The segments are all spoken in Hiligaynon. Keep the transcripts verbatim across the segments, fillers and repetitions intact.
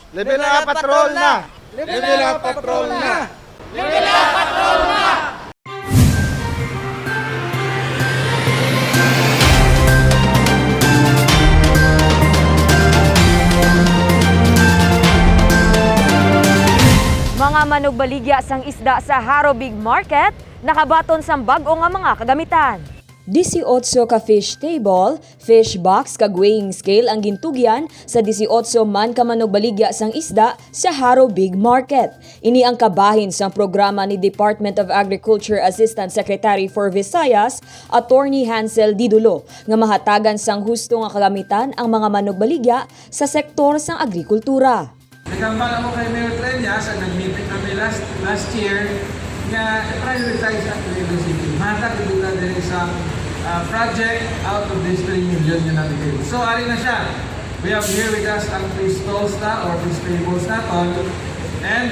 Level up, patrol na! Level up, patrol na! Mga manugbaligya sang isda sa Jaro Big Market nakabaton sang bag-o nga mga kagamitan. Disiotso ka fish table, fish box, kag weighing scale ang gintugyan sa disiotso man ka manugbaligya sang isda sa Jaro Big Market. Ini ang kabahin sang programa ni Department of Agriculture Assistant Secretary for Visayas, Attorney Hansel Didulo, nga mahatagan sang husto nga kagamitan ang mga manugbaligya sa sektor sang agrikultura. Nagambal ako kay Mayor Treñas, ang nag-meeting kami last, last year, nga i-prioritize ang Iloilo City. Matag ito na din sa ah, project out of this three million nga nabigay. So, ari na siya. We have here with us ang fish stalls na or fish tables naton. And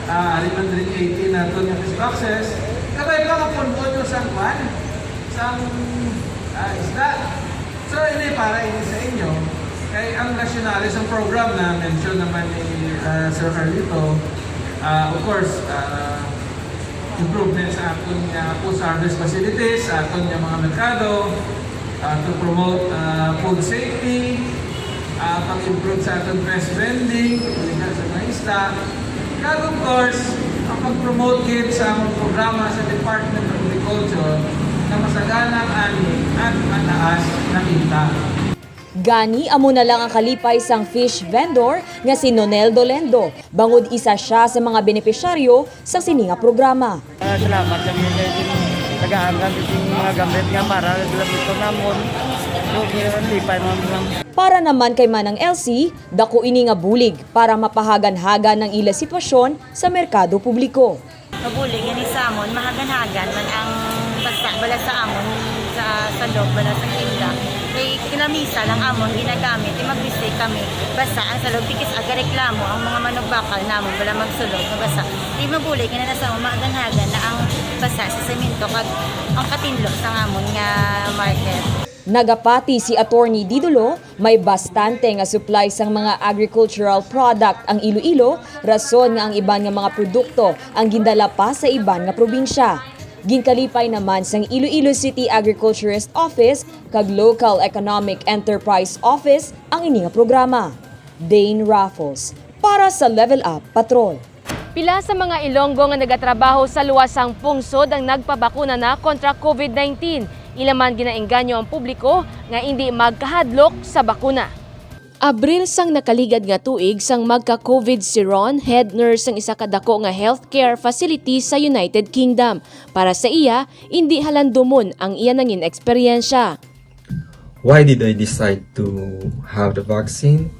ah, ari man din eighteen naton nga fish boxes. Kabay pa, mapunbon nyo sa kwan, sa ah, isda. So, hindi para ini sa inyo. Kay ang rationale sa program na mention naman ni ah, Sir Carlito, ah, of course, ah, improvement sa aton nga post-harvest facilities, sa aton nga mga merkado, ah, to promote ah, food safety, ah, pag-improve sa aton best vending, pagkulihan sa mga isda, kag of course, ang pag-promote gid sa among programa sa Department of Agriculture na masagana ani at mataas na kita. Gani, amo na lang ang kalipay sang fish vendor nga si Nonel Dolendo, bangod isa sia sa mga benepisyaryo sa sini nga programa. Ah, salamat sa mga tagaan kami sa mga gamit nga para sa lamito namon. So, kaya ang lipay naman lang. Para naman kay Manang Elsie, dako ini nga bulig para mapahagan-hagan ang ila sitwasyon sa merkado publiko. Mabulig gani sa amon, mahagan-hagan man ang basa bala sa amon sa salog bala sa tinda. Kay kinamisa lang amon ginagamit, di magbisay kami basa ang salog, tikis aga reklamo ang mga manugbakal namon bala magsulod nga basa. Di mabulig gani na sa amon, mahagan-hagan na ang basa sa semento kag ang katinlo sa amon nga market. Nagapati si Attorney Didulo may bastante nga supply sang mga agricultural product ang Iloilo, rason nga ang iban nga mga produkto ang gindala pa sa iban nga probinsya. Ginkalipay naman sang Iloilo City Agriculturist Office kag Local Economic Enterprise Office ang ini nga programa. Dane Raffles, para sa Level Up Patrol. Pila sa mga Ilonggo nga nagatrabaho sa luwas sang pungsod ang nagpabakuna na kontra COVID nineteen. Ila man ginaengganyo ang publiko nga indi magkahadlok sa bakuna. Abril sang nakaligad nga tuig sang magka-COVID si Ron, head nurse sang isa ka dako nga healthcare facility sa United Kingdom. Para sa iya, indi halandomon ang iya nangin eksperyensya. Why did I decide to have the vaccine?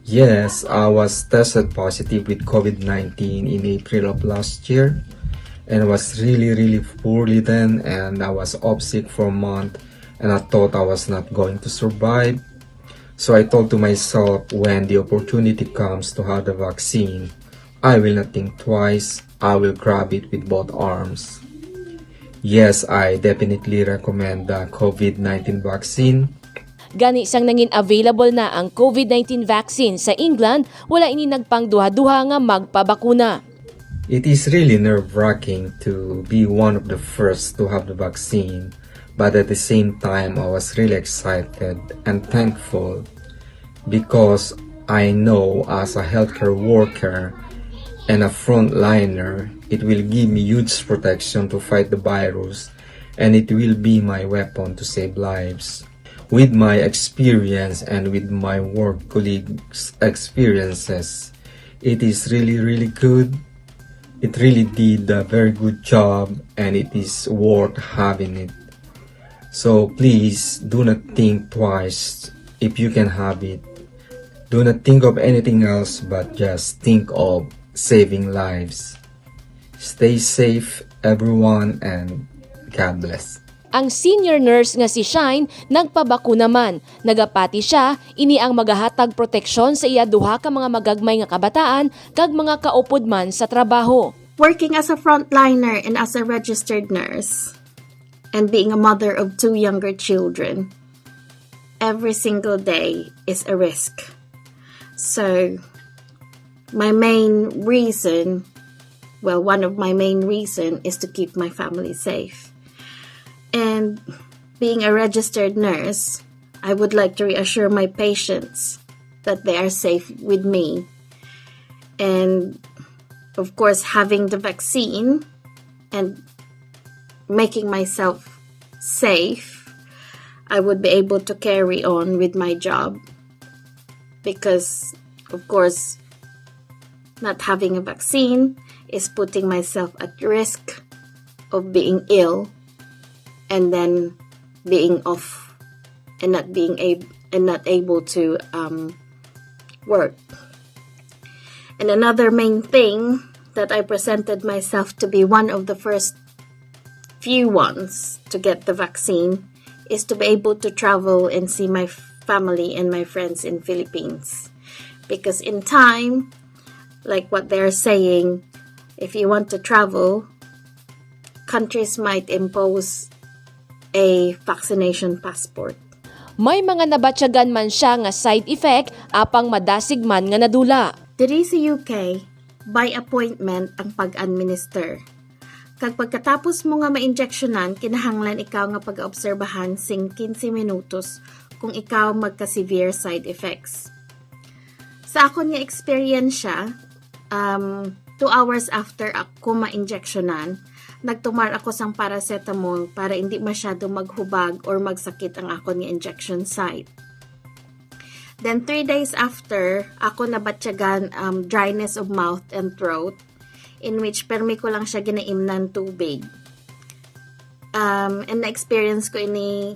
Yes, I was tested positive with COVID nineteen in April of last year, and I was really, really poorly then, and I was off sick for a month, and I thought I was not going to survive. So I thought to myself, when the opportunity comes to have the vaccine, I will not think twice, I will grab it with both arms. Yes, I definitely recommend the COVID nineteen vaccine. Gani, sang nangin available na ang COVID nineteen vaccine sa England, wala ini nagpangduha-duha nga magpabakuna. It is really nerve-wracking to be one of the first to have the vaccine, but at the same time, I was really excited and thankful because I know as a healthcare worker and a frontliner, it will give me huge protection to fight the virus, and it will be my weapon to save lives. With my experience and with my work colleagues' experiences, it is really, really good. It really did a very good job, and it is worth having it. So please do not think twice if you can have it. Do not think of anything else but just think of saving lives. Stay safe, everyone, and God bless. Ang senior nurse nga si Shine nagpabakuna man. Nagapati sia, ini ang magahatag proteksyon sa iya duha ka mga magagmay nga kabataan kag mga kaupod man sa trabaho. Working as a frontliner and as a registered nurse, and being a mother of two younger children, every single day is a risk. So, my main reason, well, one of my main reason is to keep my family safe. And being a registered nurse, I would like to reassure my patients that they are safe with me. And of course, having the vaccine and making myself safe, I would be able to carry on with my job because, of course, not having a vaccine is putting myself at risk of being ill and then being off and not being able and not able to um, work. And another main thing that I presented myself to be one of the first few ones to get the vaccine is to be able to travel and see my family and my friends in Philippines. Because in time, like what they're saying, if you want to travel, countries might impose a vaccination passport. May mga nabatyagan man siya nga side effect apang madasig man nga nadula. Diri sa U K, by appointment ang pag-administer. Kag pagkatapos mo nga ma-injectionan, kinahanglan ikaw nga pag-obserbahan sing quince minutos kung ikaw magka-severe side effects. Sa akon nga eksperyensya, um, two hours after ako ma-injectionan, nagtumar ako sang paracetamol para hindi masyado maghubag or magsakit ang akon nga injection site. Then three days after, ako nabatyagan um, dryness of mouth and throat, in which permi ko lang siya ginaimnan tubig. Um, and na-experience ko ini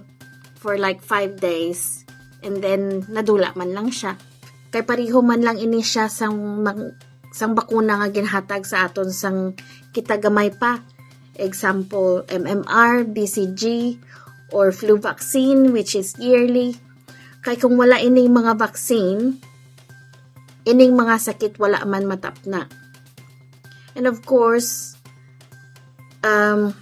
for like five days. And then, nadula man lang siya. Kay pareho man lang ini siya sang, mang- sang bakuna nga ginhatag sa aton sang kita gamay pa. Example, M M R, B C G, or flu vaccine, which is yearly. Kay kung wala ining mga vaccine, ining mga sakit wala man matapna. And of course, um,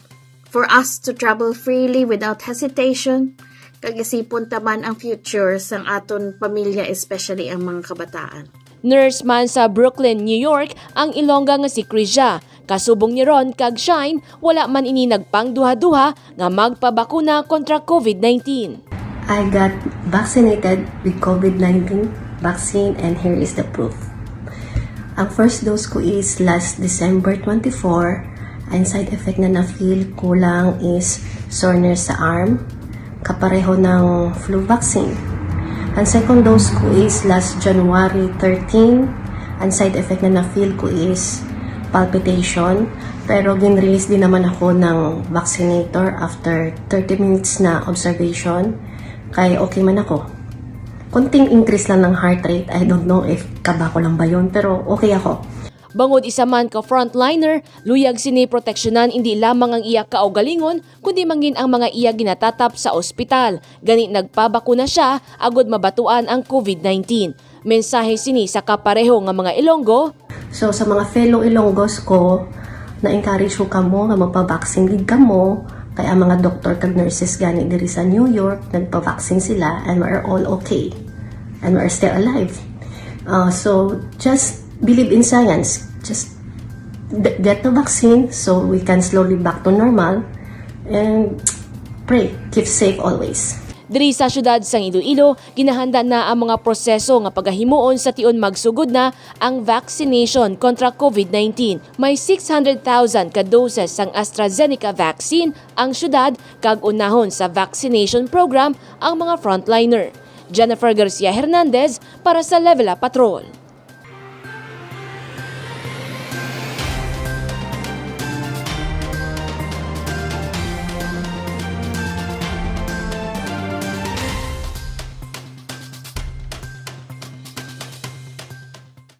for us to travel freely without hesitation, kag isipon ta man ang future sang aton pamilya, especially ang mga kabataan. Nurse man sa Brooklyn, New York, ang Ilongga nga si Krisia. Kasubong ni Ron kag Shine, wala man ini nagpangduha-duha nga magpabakuna kontra COVID nineteen. I got vaccinated with COVID nineteen vaccine and here is the proof. Ang first dose ko is last December twenty-four. Ang side effect na na-feel ko lang is soreness sa arm, kapareho ng flu vaccine. Ang second dose ko is last January thirteen. Ang side effect na na-feel ko is palpitation, pero gin-release din naman ako ng vaccinator after thirty minutes na observation. Kay okay man ako. Konting increase lang ng heart rate. I don't know if kaba ko lang ba yun, pero okay ako. Bangod isa man ka frontliner, luyag sini proteksyonan indi lamang ang iya kaugalingon, kundi mangin ang mga iya ginatatap sa ospital. Gani nagpabakuna siya agod mabatuan ang COVID nineteen. Mensahe sini sa kapareho nga mga Ilonggo. So sa mga fellow Ilonggos ko, na-encourage ko kamo nga magpa-vaccine gid kamo, kay ang mga doktor kag nurses gani diri sa New York, nagpa-vaccine sila and we are all okay. And we are still alive. Uh, so just believe in science. Just d- get the vaccine so we can slowly back to normal and pray. Keep safe always. Diri sa siyudad sang Iloilo, ginahanda na ang mga proseso nga pagahimuon sa tion magsugod na ang vaccination kontra COVID nineteen. May six hundred thousand ka doses sang AstraZeneca vaccine ang siyudad kag unahon sa vaccination program ang mga frontliner. Jennifer Garcia Hernandez para sa Level Up Patrol.